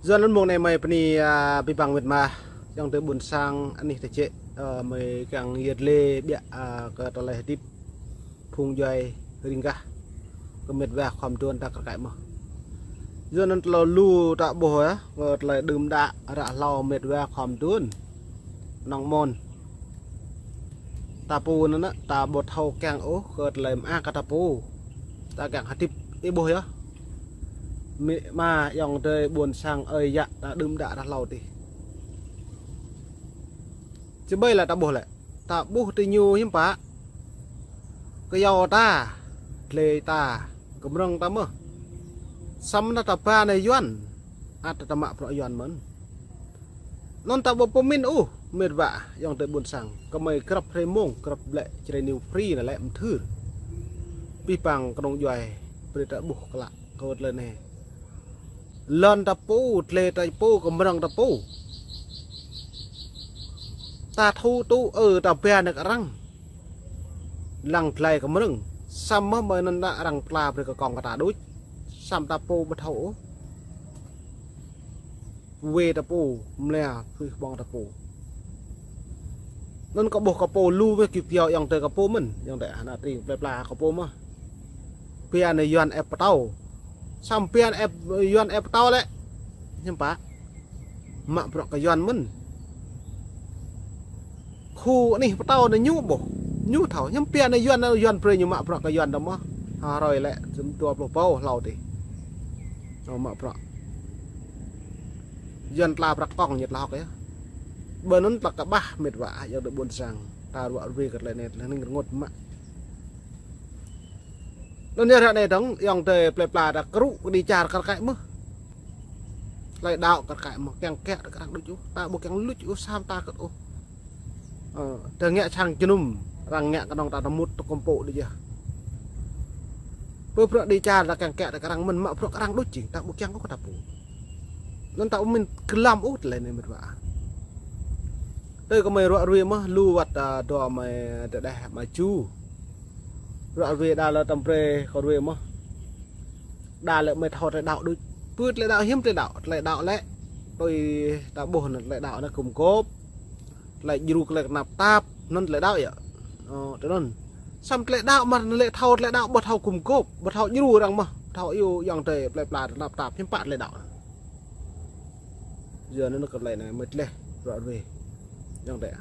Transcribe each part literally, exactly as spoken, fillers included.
Yua anŭn mông anai mơi bơni, a, abih bang mĕt wa, ayŏng adơi ƀôn sang anih tơčĕ, ơ, mơi kiăng yơr lĕ biă, a, kơ tơlơi hơdip phung djuai riêng gah kơ mĕt wa khŏm tơdron ta kar kaĭ mơ̆n. Yua anŭn tơlơi lu ta ƀuh yơh, kơ tơlơi đưm đă ră hlâo mĕt wa khŏm tơdron. Nŏng mơ̆n. Ta pô anŭn, ta ƀu thâo kiăng ôh kơ tơlơi mơak kơ ta pô. Ta kiăng hơdip ih ƀuh yơh. Mĕt wa ayŏng adơi ƀôn sang ơi yă ta đưm đă ră hlâo tih. Či ƀai lĕ ta ƀuh lĕ. Ta ƀuh tơ ñu hiư̆m pă. Kơyâo ta, glai ta, kơmrơ̆ng ta mơ̆n. Samơ̆ ta ba nao Yuan, ăt ta mă bruă Yuan mơ̆n. Anŭn ta ƀu pơmĭn ôh, mĕt wa, ayŏng adơi ƀôn sang, kơmơi grăp hrơi mông, grăp blĕ, čơrơniu free anai lĕ mơthưr. Abih bang kơnung djuai, brơi ta ƀuh klă, kơ tơlơi anai. Lŏn ta pô, glai ta pô, kơmrơ̆ng ta pô. Ta thâo tŭ, ơ, ta ba nao kơ arăng. Lăng glai kơmrơ̆ng. Samơ̆ mơi anŭn đa arăng pla brơi kơ kông kơ ta đôč. Samơ̆ ta pô ƀu thâo ôh. Wai ta pô, mlĕ, pih ƀong ta pô. Anŭn kơ ƀuh kơ pô lu wai kơ pioh ayŏng adơi kơ pô mơ̆n, ayŏng adơi hơnăl tring plơi pla kơ pô mơ̆n. Ba nao Yuan ĕp pơtâo. Samơ̆ ba nao ĕp, Yuan ĕp pơtâo lĕ. Hiư̆m pă. Mă bruă kơ Yuan mơ̆n. Khu anih pơtâo anai ñu ƀuh. Ñu thâo. Hiư̆m ba nao Yuan, Yuan brơi ñu mă bruă kơ Yuan dơ̆ng mơ̆n. Hrơi lĕ, dua pluh pô hlâo tih. Ñu mă bruă. Yuan tla prăk kông ñu tla hŏk yơh. Ƀơi anŭn tla kơƀah mĕt wa, ayŏng adơi ƀôn sang. Ta ruă ruai kơ tơlơi anai, tơlơi anai rơngot mă. Anŭn yơh ră anai dơ̆ng, ayŏng adơi plơi pla ta krŭ kơđi čar kar kaĭ mơ̆n. Tơlơi đaŏ kar kaĭ mơ̆n, kiăng kiaŏ kơ arăng đôč ôh, ta ƀu kiăng luč ôh, sam ta kơ̆t ôh. Ơ, ta ngă sang jơnum, arăng ngă kơnơ̆ng ta tơmŭt tơkŭm pô đôč yơh. Pơ bruă kơđi čar ta kiăng kiaŏ kơ arăng mơ̆n, mă bruă kơ arăng đôč jing, ta ƀu kiăng ôh kơ ta pô. Anŭn ta ƀu mĭn glăm ôh tơlơi anai mĕt wa. Tui kơ mơi ruă ruai mơ̆n, lu wơ̆t, a, dua mơi tơdeh mă ču. Ruă ruai đa lĕ tơm brơi kơ ruai mơ̆n. Đa lĕ mơi thâo tơlơi đaŏ đôč. Pơ tơlơi đaŏ hiư̆m tơlơi đaŏ. Tơlơi đaŏ lĕ. Tui ta ƀuh anŭn tơlơi đaŏ anŭn gum gôp. Tơlơi djru tơlơi tơnap tap. Anŭn tơlơi đaŏ yơh. Ơ, tui anŭn. Samơ̆ tơlơi đaŏ mă lĕ thâo tơlơi đaŏ ƀu thâo gum gôp. Ƀu thâo djru arăng mơ̆n. Thâo iâu ayŏng adơi plơi pla tơnap tap. Hiư̆m pă tơlơi đaŏ. Yua anŭn kơ tơlơi anai mơi tleh ruă ruai. Ayŏng adơi.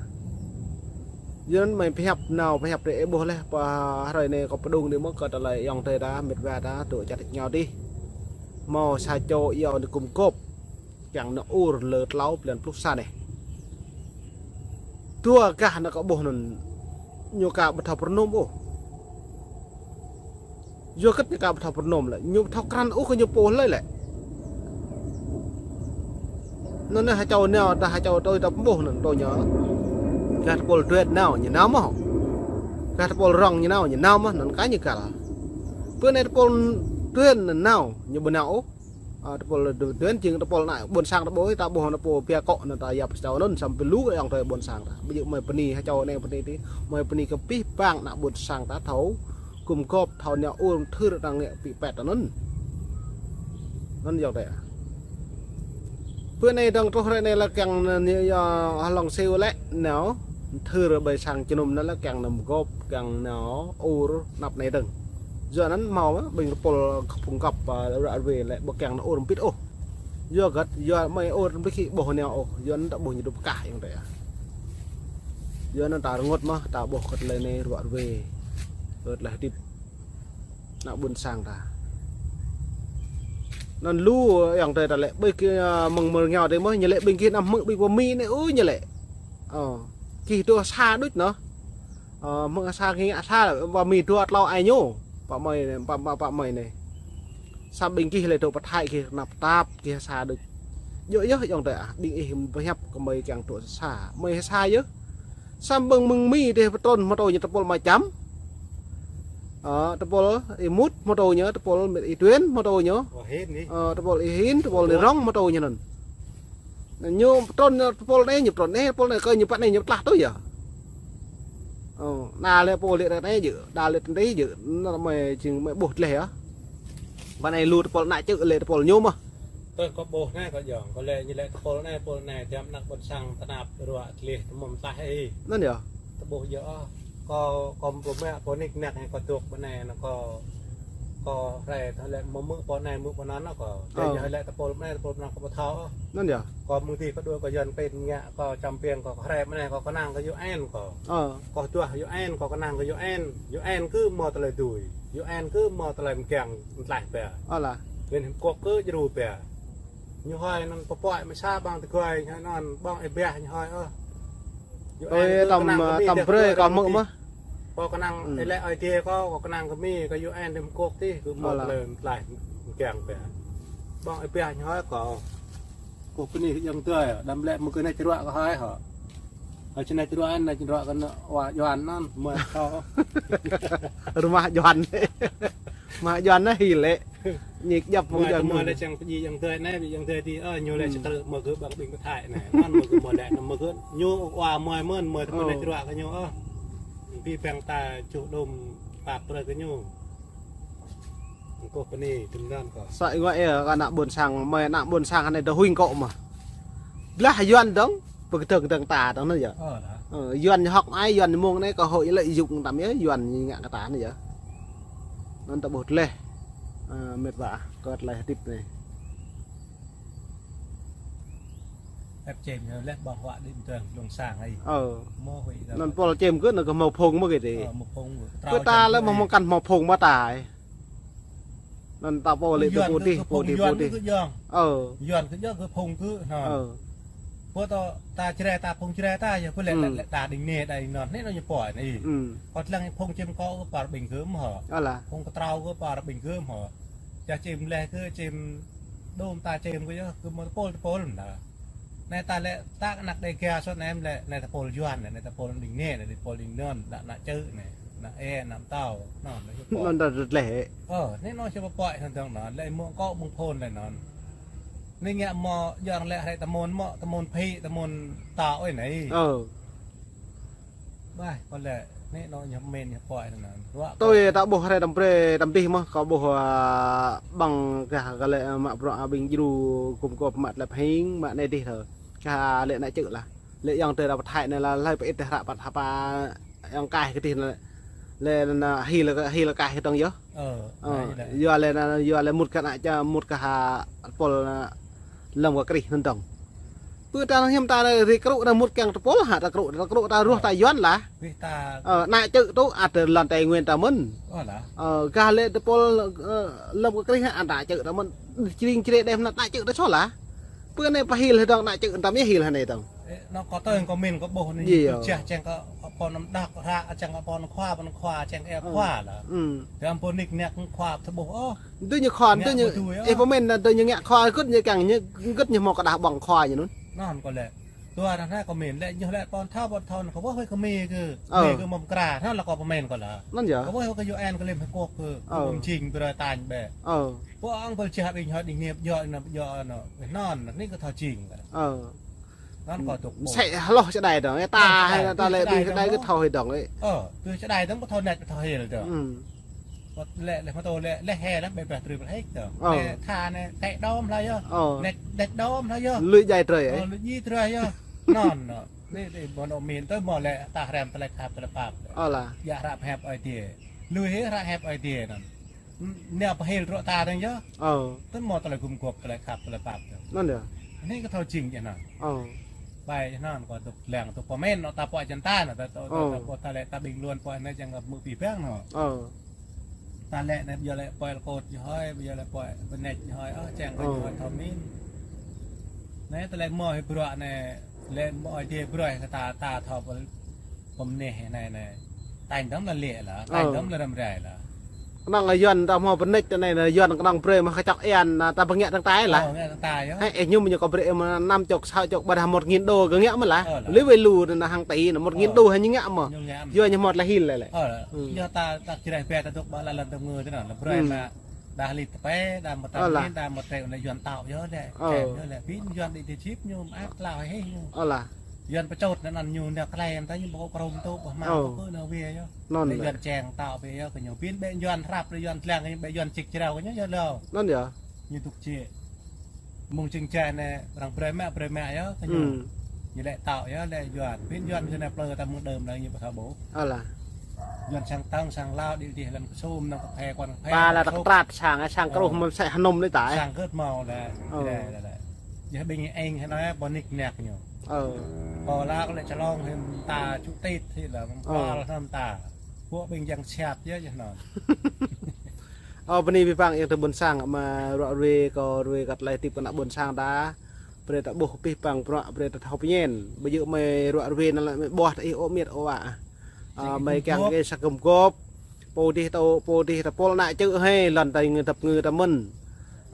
Yua anŭn mơi pơhiăp nao pơhiăp tơ ih ƀuh lĕ pơ hrơi anai kơ pơdŏng đĭ mơ̆n kơ tơlơi ayŏng adơi ta mĕt wa ta tŭ čăt rơngiao tih. Hmâo sa čô iâu anai gum gôp. Kiăng nao ur lơ tlâo blan pluh sa anai. Dua gah anŭn kơ ƀuh anŭn ñu ka ƀu thâo pơrơnŭm ôh. Yua hơget ñu ka ƀu thâo pơrơnŭm lĕ, ñu ƀu thâo krăn ôh kơ ñu pô hlơi lĕ. Anŭn anai ha čô nao, ta ha čô tui ta pơƀuh anŭn tui ñu. Gah tơpul Duên nao, ñu nao mơ̆n. Gah tơpul Rŏng ñu nao, ñu nao mơ̆n, anŭn kơ ñu găl. Pơ anai tơpul Duên nao, ñu ƀu nao ôh. Ơ, tơpul Duên jing tơpul ană ƀôn sang ta ƀuh, ta ƀuh ană pô pia kŏ anŭn ta yap sa čô anŭn samơ̆ lu kơ ayŏng adơi ƀôn sang ta. Ƀu djơ̆ mơi bơni ha čô anai bơni tih, mơi bơni kơ abih bang ană ƀôn sang ta thâo gum gôp thâo nao ur mơthưr ta ngă pĭ pet anŭn. Anŭn ayŏng adơi. Pơ anai dơ̆ng truh hrơi anai lĕ kiăng anai yơh hlŏng siu lĕ nao mơthưr ƀơi sang jơnum anŭn lĕ kiăng nao gum gôp kiăng nao ur anăp anai dơ̆ng. Yua anŭn hmâo mơ̆n ƀing tơpul kơ phung găp, a, ruă ruai lĕ ƀu kiăng nao ur ƀit ôh. Yua hơget, yua mơi ur ƀit khĭ ƀuh nao ôh, yua anŭn ta ƀuh ñu dŏ pơkah ayŏng adơi. Yua anŭn ta rơngot mơ̆n, ta ƀuh kơ tơlơi anai ruă ruai. Kơ tơlơi hơdip ană ƀôn sang ta. Anŭn lu ayŏng adơi ta lĕ, ƀơi kơ, a, mơ̆ng mơ̆ng rơngiao adih mơ̆n, ñu lĕ ƀing gih anăm hmư̆ ƀing pơ Mi anai, ơ, ñu lĕ. Ơ, gih dŏ sa đôč anŭn. Ơ, mơ̆ng sa gih ngă sa lĕ, pơ Mi dua tlâo ai ñu. Pă mơi anai, pă, pă, pă mơi anai. Samơ̆ ƀing gih lĕ dŏ pơ Thái gih tơnap tap gih sa đôč. Djơ̆ yơh ayŏng adơi ah, ƀing ih pơhiăp kơ mơi kiăng dŏ sa. Mơi sa yơh. Samơ̆ ƀing mơ̆ng Mi dih pơtrŭn hmâo tui ñu tơpul Ama Čăm. Ơ, tơpul Y Mut hmâo tui ñu, tơpul Y Tuyên hmâo tui ñu. Ơ, tơpul Y Hin, tơpul Y Rŏng hmâo tui ñu anŭn. Ñu pơtrŭn tơpul anai, ñu pơtrŭn anai, tơpul anai kơ ñu pă anai ñu pơtlaih tui yơh. Ơ, đa lĕ pô lĕ ră anai djơ̆, đa lĕ tơdơi djơ̆, anŭn mơi jing mơi ƀuh tleh yơh. Pă anai lu tơpul ană čư̆ lĕ tơpul ñu mơ̆n. Kâo, kâo ƀuh anai kâo jŏng, kâo lĕ ñu lĕ tơpul anai, tơpul anai, tiăm anăk ƀôn sang tơnap ruă tơlih tơmum tah ih. Anŭn yơh. Tơƀuh yơh. Kâo, kâo ƀu mă kâo nik năk anai kâo dŏ ƀơi anai anŭn kâo, kâo rai tơlĕ mơ̆ mơ̆ pô anai mơ̆ pô anŭn anŭn kâo. Tơdah yơh lĕ tơpul anai, tơpul anŭn kâo ƀu thâo. Anŭn yơh. Kâo mơ̆ng tih kâo đuaĭ kâo Yuan pĭn ngă kâo čăm piêng kâo, kâo rai ƀơi anai kâo kơnang kơ U N kâo. Kâo tuah U N kâo kơnang kơ U N. U N kơ mơ̆ tơlơi dưi. U N kơ mơ̆ tơlơi mơkiăng mơtlaih pia. Alah. Liên Hiệp Quốc kơ djru pia. Ñu hơi anŭn pơpŏk mơsa ƀăng tơguai, hơi anŭn ƀăng ih biah ñu hơi ôh. Ơi, tăm, tăm brơi kâo mơ̆ mơ̆. Kâo kơnang ih lĕ Ơi Adai kâo, kâo kơnang kơ Mi, kơ U N Liên Hợp Quốc tih, kơ mơ̆ tơlơi mơtlaih mơkiăng pia. Ƀăng ih biah ñu hơi kâo. Kâo pơni kơ jơ̆ng tơi, đăm lĕ mơ̆ kơ anai čơruă kâo hơi hŏ. Hơi čơnai čơruă anai, čơruă kơ anŭn, wa Yuan anŭn, mơ̆ kâo. Rumah Yuan. Mă Yuan anai hil lĕ. Ñik djăp mơ̆ng Yuan mơ̆ lĕ čang pơdjai jơ̆ng tơi anai, jơ̆ng tơi tih, ơ, ñu lĕ čơkơ̆ mơ̆ kơ ƀăng ƀing pơthai anai. Anŭn mơ̆ kơ mơ̆ lĕ, anŭn mơ̆ kơ ñu wa mơi mơ̆n, mơi tơpul anai čơruă kơ ñu, ơ. Ƀing pơpĕng ta čuh đôm pap brơi kơ ñu. Kâo pơni tơm anŭn kâo. Sơ̆ ngă ih kơ anăk ƀôn sang, mơi anăk ƀôn sang anai dŏ huĭ kâo mơ̆. Blah Yuan dơ̆ng, pơkơdơ̆ng dơ̆ng ta dơ̆ng anŭn yơh. Ơ, Yuan ñu hŏk anai, Yuan ñu mơ̆ng anai, kơ hội lợi dụng tăm yơh, Yuan ñu ngă kơ ta anŭn yơh. Anŭn ta ƀuh tơlơi. Ơ, mĕt wa, kơ tơlơi hơdip anai. Ĕp čem ñu lĕ ƀơ̆ng huă đĭ mơtuang lông sang ai. Ơ. Mơ̆ huĭ ta. Anŭn pôl čem kơ anŭn kơ hmâo phung mơ̆ kơ tih. Ơ, hmâo phung kơ. Kơ ta lĕ hmâo mơ̆ng kăn hmâo phung mơ̆ ta ai. Anŭn ta pô lĕ tơ pô tih, pô tih, pô tih. Ơ. Yuan kơ yơh kơ phung kơ, hă. Ơ. Pô ta, ta Jrai ta phung Jrai ta yơh, pô lĕ, lĕ, lĕ ta đing nê, ta đing non, nê anŭn ñu pô anai. Kâo lăng phung čem kâo kơ par ƀing kơ mơ̆ hŏ. Alah. Phung kơ trâo kơ par ƀing kơ mơ̆ hŏ. Čah čem leh kơ čem đôm ta čem kơ yơh, kơ mơ̆ tơpul tơpul mơ̆n ta. Anai ta lĕ, ta anăk Đêga sŏt anai lĕ, anai tơpul Yuan anai, anai tơpul đing nê, anai tơpul đing non, anăk, anăk čư̆ anai, anăk ê, anăk mtâo, anŭn, anai tơpul. Anŭn ta rơt leh. Ơ, anai anŭn čơpă pơpŏk hăng dơ̆ng anŭn, lĕ mơ̆ kâo ƀơ̆ng phôn lĕ anŭn. Anai ngă mơ̆ Yuan lĕ hrĕ tơmôn mơ̆, tơmôn phĭ, tơmôn tâo ơi anai. Ơ. Ƀai, kâo lĕ, anai anŭn ñu mĭn ñu pơpŏk anŭn. Tui ta ƀuh hrơi tăm brơi tăm dih mơ̆, kâo ƀuh, ơ, ƀăng gah kơ lĕ, ơ, mă bruă, ơ, ƀing djru gum gôp mă tơlơi pơhing, mă anai dih thơ. Kah lĕ anăk čư̆ lah. Lĕ yŏng tơi ta pơthai anai lah, hlơi pơit tơhră păt hơpa yŏng kaih kơ dih anai. Lĕ anŭn hil, hil kaih kơ dơ̆ng yơh. Ơ, yua lĕ anŭn, yua lĕ mŭt kơ anăk čư̆, mŭt kơ ha tơpul, ơ, lơ̆m kơ krih anŭn dơ̆ng. Pơ ta hiam ta ri krŭ ta mŭt kiăng tơpul hă, ta krŭ, ta krŭ ta ruah ta Yuan lah. Ơ, anăk čư̆ tŭ ăt lŏn Tây Nguyên ta mơ̆n. Ơ, gah lĕ tơpul, ơ, lơ̆m kơ krih hă, anăk čư̆ ta mơ̆n. Čring čre đeh anăk čư̆ ta soh lah. Pơ anai pơhil hơdơ̆ng anăk čư̆ ta mơ̆ hil hơnai dơ̆ng. Ơ, anŭn kâo tơi kâo mĭn kâo ƀuh anai. Ơ. Ñu pơčah čang kơ pô anăm đah ră, čang kơ pô anăm khua, pô anăm khua, čang kơ ơ khua lah. Tơdah pô nik năk khua tơƀuh ôh. Tui ñu khua, tui ñu, ih pơmĭn tui ñu ngă khua, gưt ñu kiăng, ñu gưt ñu hmâo kơ đah ƀơ̆ng khua ñu anŭn. Anŭn kâo lĕ. Tui anŭn anai kâo mĭn lĕ, ñu lĕ pô thâo, pô thâo, kâo ƀuh hơi kơ Mi kơ, Mi kơ mơ̆ng kra, anŭn lah kâo pơmĭn kâo lah. Anŭn yơh. Kâo ƀuh hơi kơ U N kơ Liên Hợp Quốc kơ, kơ mơ̆ng čing brơi tañ ƀĕ. Pô ong pơčah ƀing hơi đing nê, yua anŭn, yua anŭn, anŭn, anai kơ thâo čing. Anŭn kâo tŭk. Mơsĕ hloh čơđai dơ̆ng, ơ, ta, ta lĕ ƀing čơđai kơ thâo hĭ dơ̆ng, ơ. Ơ, tui čơđai dơ̆ng kơ thâo nĕt kơ thâo hil dơ̆ng. Lĕ, lĕ mơtô lĕ, lĕ he lĕ ƀĕ ƀĕ trư̆ ƀĕ hĕč dơ̆ng. Lĕ tha anai kĕ đom hla yơh. Nĕt, nĕt đom hla yơh. Lui djai trơi, ơ. Lui djai trơi yơh. Anŭn, anŭn. Anai, anai, ƀôn ơ mĭn tơ mơ̆ lĕ ta hrăm tơlơi khăp tơlơi pap. Ơ lah. Yua hră hiăp Ơi Adai. Lui hĭ hră hiăp Ơi Adai anŭn. Nao pơhil truh ta dơ̆ng yơh. Ơ. Tơl mơ̆ tơlơi gum gôp tơlơi khăp tơlơi pap dơ̆ng. Anŭn yơh. Anai kơ thâo čing yơh anŭn. Ơ. Ƀai yơh anŭn kâo tŭk lăng tŭk pơmĭn anŭn ta pô čăn ta anŭn ta, ta, ta pô ta lĕ ta ƀing luôn pô anai čang kơ mơ̆ pi păng anŭn. Ơ. Ta lĕ anai ƀu djơ̆ lĕ pô lĕ kôt ñu hơi, ƀu djơ̆ lĕ pô pơnĕč ñu hơi, ơ, čang kơ ñu hơi thâo mĭn. Anai tơlơi mơ̆ hĭ bruă anai, lĕ mơ̆ Ơi Adai bruă kơ ta, ta thâo pơl- pơmneh anai anai. Tañ dơ̆ng lĕ lĕ lah, tañ dơ̆ng lĕ răm rai lah. Kơnơ̆ng Yuan ta hmâo pơnĕč anai, Yuan kơnơ̆ng brơi mă kơčŏk ian, ta pơngă dơ̆ng tai lah. Ơ, ngă dơ̆ng tai yơh. Hĕ, ih ñu mơ̆ ñu kơ brơi mă năm chục, sáu chục, ƀôdah một nghìn đô kơ ngă mơ̆ lah. Ơ, lah. Lui wai lu anŭn hăng tih anŭn, một nghìn đô hă ñu ngă mơ̆. Ñu ngă mơ̆. Yua ñu hmâo tơlơi hil lĕ lĕ. Ơ, lah. Yua ta, ta Jrai pĕ ta dŏ ƀă lŏn tơngư tơ anŭn, lah brơi mă. Đah lit tơpĕ, đah mơtam lit, đah mơtrĕ anai Yuan tao yơh lĕ. Ơ. Čem yơh lĕ. Ƀing Yuan đĭ tơ Čip ñu mơak tlao hĭ ñu. Ơ lah. Yuan pơčôt anŭn anŭn ñu nao klai anŭn ta ñu ƀu krôm tŭ ƀu hmâo ƀu kơ nao wai yơh. Anŭn lĕ. Yuan čang tao ƀĕ yơh kơ ñu. Ƀing ƀĕ Yuan hrăp lĕ Yuan tlang kơ ñu ƀĕ Yuan čik črao kơ ñu yơh lŏ. Anŭn yơh. Ñu tŭk či. Mơ̆ng čơ̆ng čai anai, arăng brơi mă, brơi mă yơh, kơ ñu. Hmm. Ñu lĕ tao yơh, lĕ Yuan. Pin Yuan kơ anai plơi ta mơ̆ng đơm anai ñu pơthâo ƀuh. Ơ lah. Yuan sang Tang, sang Lao, đĭ dih lăn kơsum, nong kơphê, kuan kơphê, ba lăn lah kơsum. Tơkrat sang, sang kơruh mơ̆ sĕ hơnŭm anai ta. Sang kơt mâo lah. Ơ. Lĕ, lĕ, lĕ. Yơh ƀing eng hơnai, ƀô̆ nik năk ñu. Ơ. Pô Lao kơ lĕ čơlông hĭ ta čŭ tit hĭ lah, ơ. Pô Lao hơnai ta. Pô ƀing yang siap yơh, yơh non. Ơ, bơni abih bang ayŏng adơi ƀôn sang mă ruă ruê kơ ruê kơ tơlơi tip kơ ană ƀôn sang ta. Brơi ta ƀuh abih bang bruă, brơi ta thâo pơñen. Ƀu djơ̆ mơi ruă ruê anŭn lĕ mơi ƀuah ta ih ôh miet ôh wa. Ơ, mơi kiăng kơ sa gum gôp. Pô dih tơ, pô dih tơ pôl ană čư̆ hơi, lŏn ta ngư tăp ngư ta mơ̆n.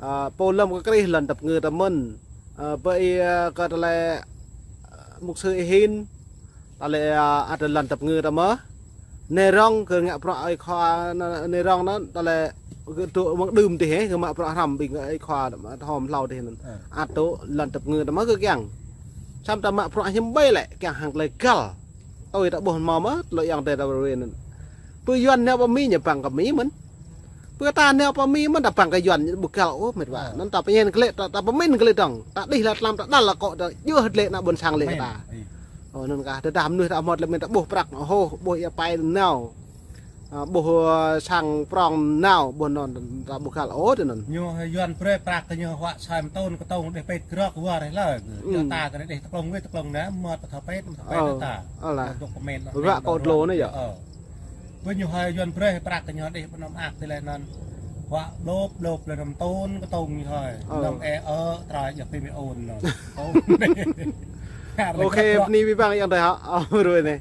Ơ, pô lŏm kơ Krist lŏn tăp ngư ta mơ̆n. Ơ, ƀơi, ơ, kơ tơlơi, ơ, mục sư Y Hin. Tơlơi, ơ, ăt lŏn tăp ngư ta mơ̆. Nai rong kơ ngă bruă ơi khua, nai rong anŭn, tơlơi gơ̆ tŭ mơ̆ng đưm dih, gơ̆ mă bruă hrăm ƀing ơi khua, thom hlâo dih anŭn. Ơ. Ăt tŭ lŏn tăp ngư ta mơ̆ gơ̆ kiăng. Samơ̆ ta mă bruă hiư̆m ƀai lĕ, kiăng hăng tơlơi găl. Tui ta ƀuh mơ̆ mơ̆, tơlơi yang tơi ta ƀu ruê anŭn. Pơ Yuan nao pơ Mi ñu păng kơ Mi mơ̆n. Pơ ta nao pơ Mi mơ̆n ta păng kơ Yuan ñu ƀu găl ôh met wa. Ơ. Anŭn ta pơñen glaĭ, ta, ta pơmĭn glaĭ dong. Ta đih lah tlam ta đăl lah kơ ta djơ̆ glaĭ ană ƀôn sang lĕ ta. Mĭn. Ơ, anŭn kah, tơdah mơnuih ta hmâo tơlơi mĭn ta ƀuh prăk, hô, ƀuh ia pai nao. Ơ, ƀuh, ơ, sang prong nao, ƀuh anŭn ta ƀu găl ôh tơ anŭn. Ñu Yuan brơi prăk kơ ñu huă soi mơtôn kơtông đih pet grok war lơ. Ñu ta kơ đih tơklông wĭt tơklông nao, mơ̆t pơthâo pet, pơthâo pet ta. Ơ lah. Dŏ kơmen. Ruă kơ dlô anai yơh. Ơ. Ƀơi ñu hơi Yuan brơi prăk kơ ñu đih ƀơi anŭn mơak tơlơi anŭn. Huă blôp, blôp lĕ anŭn mơtôn kơtông ñu hơi. Ơ. Anŭn ê ơ, tơlơi jăp pơmĭn ôn anŭn. Ôkê, bơni abih bang ayŏng adơi hă. Ơ, ruă anai.